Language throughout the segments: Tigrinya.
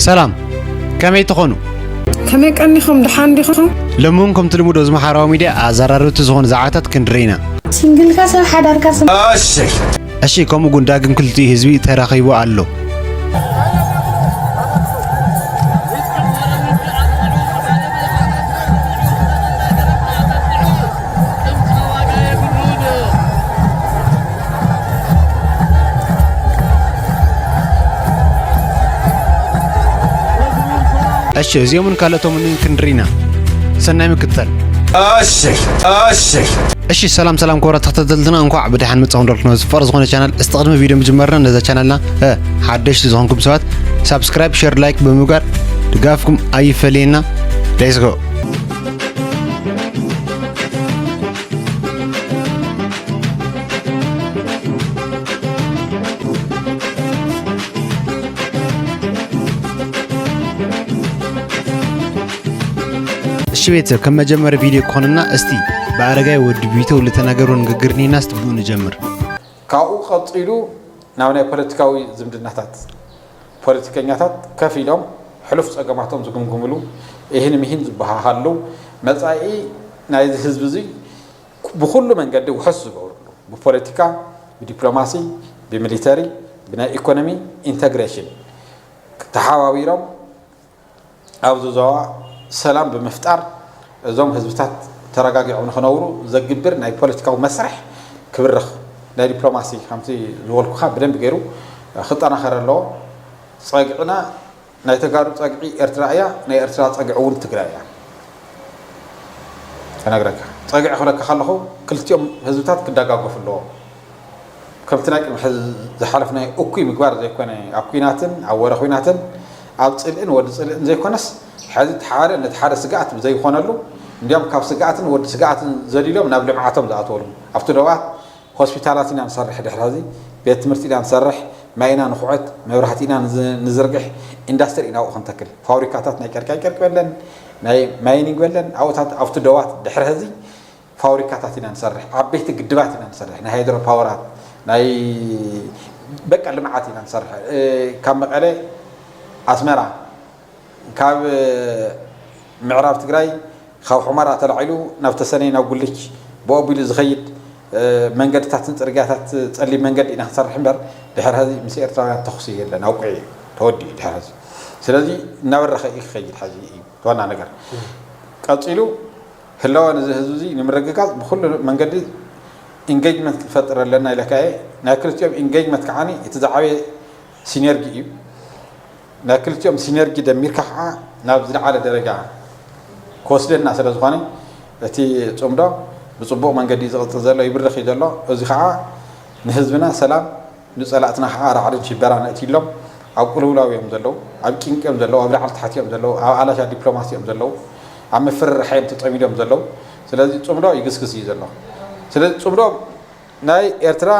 ሰላም፣ ከመይ ትኾኑ? ከመይ ቀኒኹም? ደሓን ዲኹም? ሎሚ እውን ከምቲ ልሙድ ኣብዚ ማሕበራዊ ሚድያ ኣዘራረብቲ ዝኾኑ ዛዕባታት ክንርኢ ኢና። ሲንግልካ ሰብ ሓዳርካ ሰብ እሺ፣ ከምኡ እውን ዳግም ክልቲኡ ህዝቢ ተራኺቡ ኣሎ። እሺ፣ እዚኦምን ካልኦቶምን ክንርኢ ኢና። ሰናይ ምክትታል። እሺ፣ እሺ። እሺ፣ ሰላም ሰላም ክቡራት ተኸታተልትና፣ እንኳዕ ብደሓን መጻኹም እንዳልኩ፣ ነዚ ፍቕሪ ዝኾነ ቻናል፣ እስቲ ቅድሚ ቪድዮ ምጅማርና ነዛ ቻናልና፣ እ፣ ሓደሽቲ ዝኾንኩም ሰባት ሳብስክራይብ፣ ሼር፣ ላይክ ብምግባር ድጋፍኩም ኣይፈለየና። Let's go። እሺ ቤተሰብ፣ ከም መጀመሪ ቪድዮ ክኾንና እስቲ ብኣረጋይ ወዲ ቢተው ልተናገሮ ንግግር ኒና እስቲ ብኡ ንጀምር። ካብኡ ቀጺሉ ናብ ናይ ፖለቲካዊ ዝምድናታት፣ ፖለቲከኛታት ከፍ ኢሎም ሕሉፍ ጸገማቶም ዝግምግምሉ፣ ኢሂን ሚሂን ዝበሃሃሉ፣ መጻኢ ናይዚ ህዝቢ እዚ ብኹሉ መንገዲ ውሑስ ዝገብርሉ፣ ብፖለቲካ፣ ብዲፕሎማሲ፣ ብሚሊተሪ፣ ብናይ ኢኮኖሚ ኢንተግሬሽን ተሓባቢሮም ኣብዚ ዞባ ሰላም ብምፍጣር እዞም ህዝብታት ተረጋጊዖም ንኽነብሩ ዘግብር ናይ ፖለቲካዊ መስርሕ ክብርኽ፣ ናይ ዲፕሎማሲ ከምቲ ዝበልኩኻ ብደንቢ ገይሩ ክጠናኸር ኣለዎ። ጸግዕና ናይ ተጋሩ ጸግዒ ኤርትራ እያ፣ ናይ ኤርትራ ጸግዒ እውን ትግራይ እያ። ከነግረካ፣ ጸግዒ ክብለካ ከለኹ ክልቲኦም ህዝብታት ክደጋገፉ ኣለዎም። ከምቲ ናይ ቅድሚ ሕዚ ዝሓለፍናዮ እኩይ ምግባር ዘይኮነ፣ ኣብ ኲናትን ኣብ ወረ ኲናትን ኣብ ጽልእን ወዲ ጽልእን ዘይኮነስ፣ ሕዚ እቲ ሓደ ነቲ ሓደ ስግኣት ብዘይኮነሉ፣ እንዲያም ካብ ስግኣትን ወዲ ስግኣትን ዘሊሎም ናብ ልምዓቶም ዝኣተወሉ፣ ኣብቲ ዶባት ሆስፒታላት ኢና ንሰርሕ፣ ድሕሪ ሕዚ ቤት ትምህርቲ ኢና ንሰርሕ፣ ማይ ኢና ንኹዕት፣ መብራህቲ ኢና ንዝ-፣ ንዝርግሕ፣ ኢንዳስትሪ ኢና ኣብኡ ክንተክል፣ ፋብሪካታት ናይ ጨርቃ ጨርቂ በለን፣ ናይ ማይኒንግ በለን፣ ኣብኡታት ኣብቲ ዶባት ድሕሪ ሕዚ ፋብሪካታት ኢና ንሰርሕ፣ ዓበይቲ ግድባት ኢና ንሰርሕ፣ ናይ ሃይድሮ ፓወራት፣ ናይ በቃ ልምዓት ኢና ንሰርሕ። እ፣ ካብ መቐለ ኣስመራ፣ ካብ ምዕራብ ትግራይ፣ ካብ ሑመራ ተላዒሉ ናብ ተሰነይ፣ ናብ ጉልች ብኦቢሉ ዝኸይድ፣ እ፣ መንገድታትን ጽርግያታት፣ ጸሊም መንገዲ ኢና ክንሰርሕ እምበር፣ ድሕሪ ሕዚ ምስ ኤርትራውያን ተኹሲ የለን፣ ኣውቅዒ እዩ፣ ተወዲኡ ድሕሪ ሕዚ። ስለዚ እናበረኸ እዩ ክኸይድ፣ ሕዚ እዩ እቲ ዋና ነገር። ቀጺሉ ህላወ ንዚ ህዝቢ እዚ ንምርግጋጽ ብኹሉ መንገዲ ኢንጌጅመንት ክንፈጥር ኣለና ኢለካ እየ። ናይ ክልቲኦም ኢንጌጅመንት ከዓኒ እቲ ዝዓበየ ሲነርጊ እዩ። ናይ ክልቲኦም ሲነርጊ ደሚርካ ከዓ ናብ ዝለዓለ ደረጃ ክወስደና ስለ ዝኾነ፣ እቲ ጽምዶ ብጽቡቕ መንገዲ እዩ ዝቕጽል ዘሎ፣ ይብርኽ እዩ ዘሎ። እዚ ከዓ ንህዝብና ሰላም፣ ንጸላእትና ከዓ ራዕድን ሽበራን ኣእትዩሎም ኣብ ቅልውላው እዮም ዘለዉ፣ ኣብ ጭንቂ እዮም ዘለዉ፣ ኣብ ላዕሊ ታሕቲ እዮም ዘለዉ፣ ኣብ ኣላሻ ዲፕሎማሲ እዮም ዘለዉ፣ ኣብ ምፍርራሕ እዮም ተጸሚዶም ዘለዉ። ስለዚ ጽምዶ ይግስግስ እዩ ዘሎ። ስለዚ ጽምዶ ናይ ኤርትራ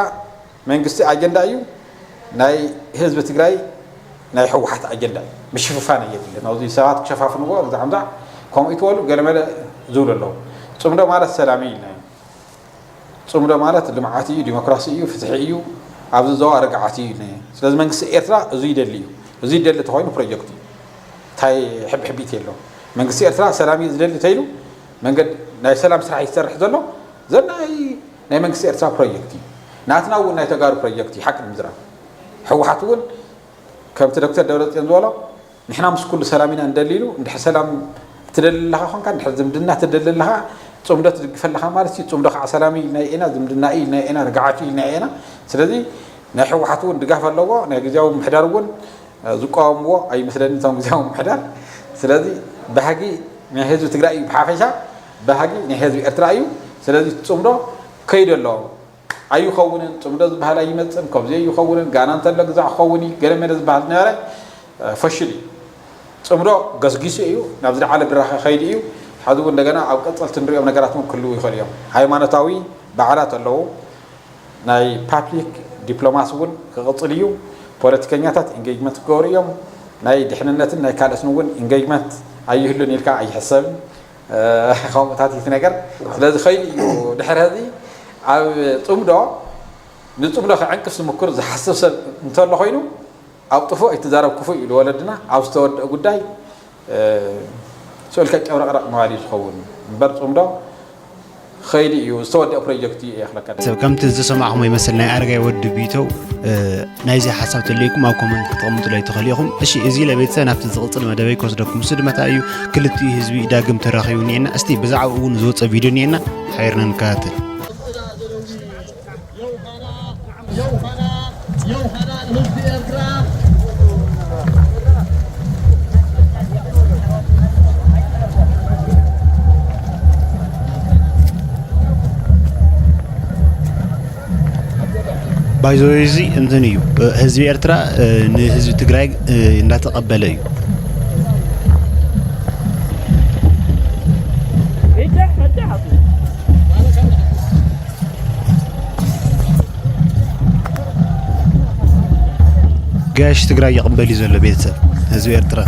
መንግስቲ ኣጀንዳ እዩ፣ ናይ ህዝቢ ትግራይ ናይ ህወሓት ኣጀንዳ እዩ። ምሽፍፋን የድልን። ኣብዚ ሰባት ክሸፋፍንዎ፣ እዛ ኣምዛዕ ከምኡ ይትበሉ፣ ገለመለ ዝብሉ ኣለዉ። ጽምዶ ማለት ሰላም እዩ ኢልና እዩ። ጽምዶ ማለት ልምዓት እዩ፣ ዲሞክራሲ እዩ፣ ፍትሒ እዩ፣ ኣብዚ ዞባ ርግዓት እዩ ኢልና እዩ። ስለዚ መንግስቲ ኤርትራ እዚ ይደሊ እዩ። እዚ ይደሊ ተኾይኑ ፕሮጀክት እዩ። እንታይ ሕብሕቢት የለዎ። መንግስቲ ኤርትራ ሰላም እዩ ዝደሊ ተይሉ መንገድ ናይ ሰላም ስራሕ ይሰርሕ ዘሎ ዘናይ ናይ መንግስቲ ኤርትራ ፕሮጀክት እዩ። ናትና እውን ናይ ተጋሩ ፕሮጀክት እዩ። ሓቂ ንምዝራብ ህወሓት እውን ከምቲ ዶክተር ደብረጽዮን ዝበሎ ንሕና ምስ ኩሉ ሰላም ኢና እንደሊ ኢሉ፣ እንድሕር ሰላም ትደሊ ኣለኻ ኾንካ፣ እንድሕር ዝምድና ትደሊ ኣለኻ፣ ጽምዶ ትድግፍ ኣለኻ ማለት እዩ። ጽምዶ ከዓ ሰላም እዩ ኢልና ኢና፣ ዝምድና እዩ ኢልና ኢና፣ ርግዓት እዩ ኢልና ኢና። ስለዚ ናይ ህወሓት እውን ድጋፍ ኣለዎ። ናይ ግዜያዊ ምምሕዳር እውን፣ እ፣ ዝቃወምዎ ኣይመስለኒ እቶም ግዜያዊ ምምሕዳር። ስለዚ ባህጊ ናይ ህዝቢ ትግራይ እዩ ብሓፈሻ፣ ባህጊ ናይ ህዝቢ ኤርትራ እዩ። ስለዚ ጽምዶ ከይዱ ኣሎ። ኣይኸውንን፣ ጽምዶ ዝበሃል ኣይመጽን፣ ከምዚ ኣይኸውንን፣ ጋና እንተሎ ግዛዕ ክኸውን እዩ፣ ገለ መለ ዝበሃል ዝነበረ፣ እ፣ ፈሽል እዩ። ጽምዶ ገስጊሱ እዩ፣ ናብ ዝለዓለ ብራኸ ከይዱ እዩ። ሕዚ እውን እንደገና ኣብ ቀጸልቲ ንሪኦም ነገራት እውን ክህልዉ ይኽእሉ እዮም። ሃይማኖታዊ በዓላት ኣለዉ፣ ናይ ፓብሊክ ዲፕሎማሲ እውን ክቕጽል እዩ። ፖለቲከኛታት ኢንጌጅመንት ክገብሩ እዮም። ናይ ድሕንነትን ናይ ካልኦትን እውን ኢንጌጅመንት ኣይህሉን ኢልካ ኣይሕሰብን። እ፣ ከምኡታት እዩ እቲ ነገር። ስለዚ ከይዱ እዩ ድሕሪ ሕዚ ኣብ ጽምዶ፣ ንጽምዶ ክዕንቅፍ ዝምክር ዝሓስብ ሰብ እንተሎ ኮይኑ፣ ኣብ ጥፉእ ኣይትዛረብ ክፉእ እዩ፣ ንወለድና ኣብ ዝተወደአ ጉዳይ ስእልካ ጨብረቕረቕ ምባል እዩ ዝኸውን እምበር፣ ጽምዶ ኸይዲ እዩ፣ ዝተወደአ ፕሮጀክት እዩ የኽለካ። ሰብ ከምቲ ዝሰማዕኹሞ ይመስል ናይ ኣረጋይ ወዲ ቢተው። ናይዚ ሓሳብ ተልይኩም ኣብ ኮመንት ክትቕምጡለይ ትኽእሉ ኢኹም። እሺ፣ እዚ ለቤተሰብ ናብቲ ዝቕጽል መደበይ ክወስደኩም። እሱ ድማ እንታይ እዩ? ክልቲኡ ህዝቢ ዳግም ተራኺቡ እኒኤና። እስቲ ብዛዕባኡ እውን ዝወፀ ቪድዮ እኒኤና፣ ሓቢርና ንከታተል። ባይዘወይ እዚ እንትን እዩ፣ ህዝቢ ኤርትራ ንህዝቢ ትግራይ እንዳተቐበለ እዩ። ጋሽ ትግራይ ይቕበል እዩ ዘሎ ቤተሰብ ህዝቢ ኤርትራ።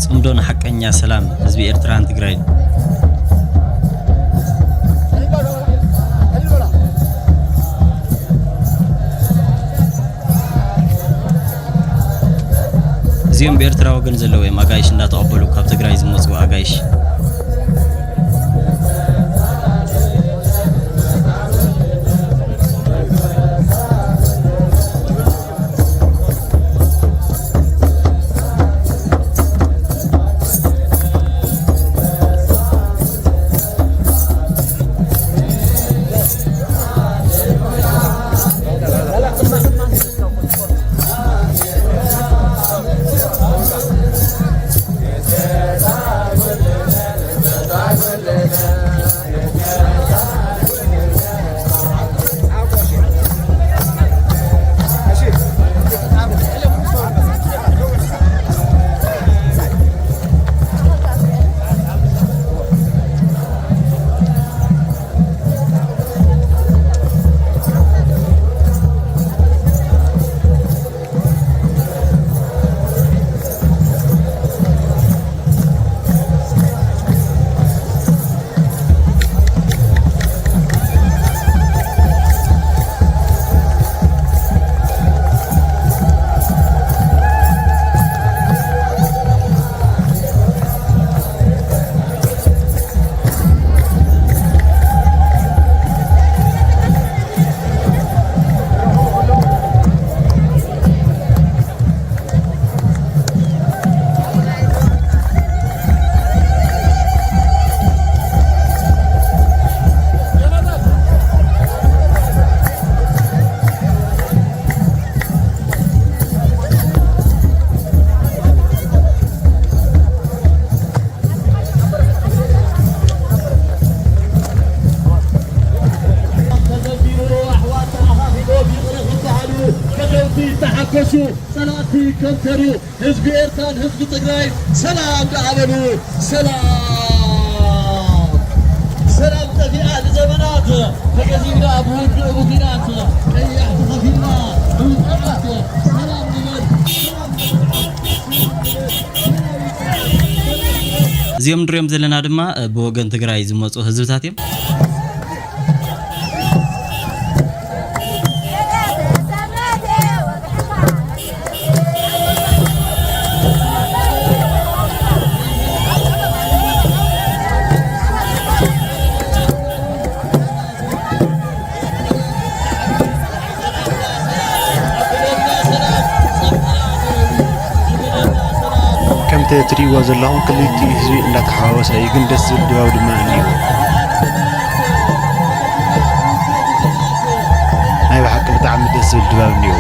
ጽምዶ ንሓቀኛ ሰላም ህዝቢ ኤርትራን ትግራይን። እዚኦም ብኤርትራ ወገን ዘለዉ እዮም ኣጋይሽ እንዳተቐበሉ ካብ ትግራይ ዝመፁ ኣጋይሽ። ተዘሚሩ ኣሕዋት ተኣኻኺቦም ይቕረ ክበሃሉ፣ ፈተውቲ ይተሓከሱ፣ ጸላእቲ ይከምተሩ፣ ህዝቢ ኤርትራን ህዝቢ ትግራይ ሰላም ደኣ በሉ። ሰላም። ሰላም ጠፊኣ ንዘመናት፣ ተገዚእና ብውግእ ብኲናት፣ ቀያሕ ተኸፊልና ብውግኣት ሰላም ንበል። እዚኦም ንሪኦም ዘለና ድማ ብወገን ትግራይ ዝመፁ ህዝብታት እዮም። ከምቲ ትሪእዎ ዘለኹም ክልቲኡ ህዝቢ እንዳተሓዋወሰ እዩ፣ ግን ደስ ዝብል ድባብ ድማ እኒኦ። ናይ ብሓቂ ብጣዕሚ ደስ ዝብል ድባብ እኒኦ።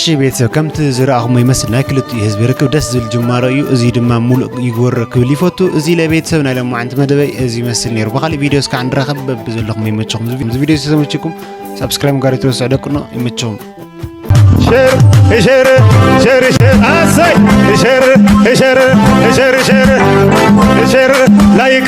እሺ ቤተሰብ፣ ከምቲ ዝረኣኹሞ ይመስል ናይ ክልቲኡ ህዝቢ ርክብ ደስ ዝብል ጅማሮ እዩ። እዚ ድማ ሙሉእ ይግበሮ ክብል ይፈቱ። እዚ ለቤተሰብ ናይ ሎማዓንቲ መደበይ እዚ ይመስል ነይሩ። ብኻሊእ ቪድዮ እስካዕ ንራኸብ፣ በብዘለኹም ይመችኹም። እዚ ቪድዮ ዝተመችኩም ሳብስክራይብ ጋር ይትረስዑ ደቅኖ። ይመችኹም። ሸር ሸር ሸር ሸር ኣሰይ ሸር ሸር ሸር ሸር ላይክ